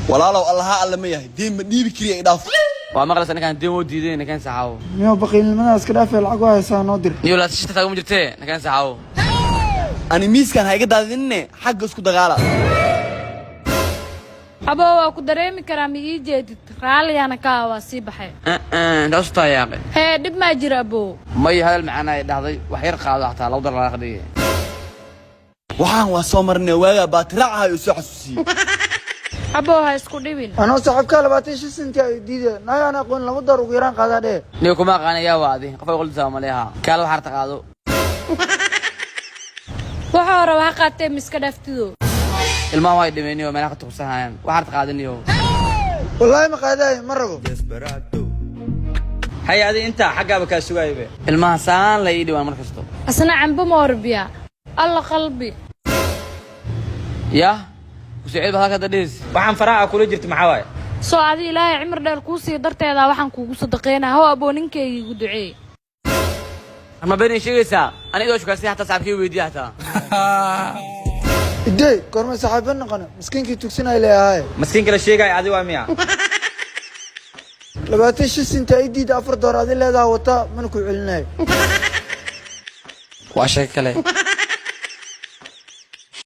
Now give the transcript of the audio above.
Walaalow, Allaha alle ma yahay, deen ma dhiibi kariya, idhaaf. Waa maqlaysa, ninkaan deen woo diiday. Ninkaan saxaawo. Niyo, baqiilnimadaas ka dhaafee, lacag waa haysaa, noo dir. Niyo, laasishta taaguma jirtee, ninkaan saxaawo. Ani miiskan ha iga daadinine, xagga isku dagaala. Aboo, waa ku dareemi karaa, ma ii jeedid? Raalliyaana ka ah, waa sii baxay. Intaas u taayaaqe. Hee, dhib maa jira, aboo? May, hadal macaan ay dhahday, wax yar qaado, xataa 2 dollar laga dhigay. Waxaan waa soo marnay waagaa baatiraacaha uu soo xasuusiyey. Aboo, ha isku dhibin. Anoo saaxiibkaa 25 senti ay diida, nagaan aqoon 2 door ugu yaraan qaadaa dhee. Niyo, kuma aqaanayaa, waa adi qof ay qoldisaa maleha, kaala wax harta qaado. Waxa hore ha qaatee, miska dhaaftido. Ilmaha way dhimeen, meelaha ka tuqsanayaan, wax harta qaadaniyo. Wallaahi ma qaadaayo, ma rabo. Hay, adi intaa xaggaaba kaa sugaayo be. Ilmaha saan la ii dhibaan mar kasto. Asna cambo ma orbiya, Alla qalbi. Yah, kusoo ba halka dadhis. Waxaan faraha kula jirta maxaa waaye? Soo adi Ilaahay cimri dheer kuu sii darteeda waxaan kuugu sadaqeynaa. How, aboo, ninkayga igu duceey. Ma been sheegaysaa? Aniga idoo shukaastay, xataa saaxiibkay weydiiya xataa. Idey, goorma saaxiibo noqona? Miskiinkii tugsanay leeyahay. Maskiinka la sheegaayo adi waa miya? 25 senti ay diida, 4 door adi leedaha wataa, mana ku celinayo. Waa sheeko kale.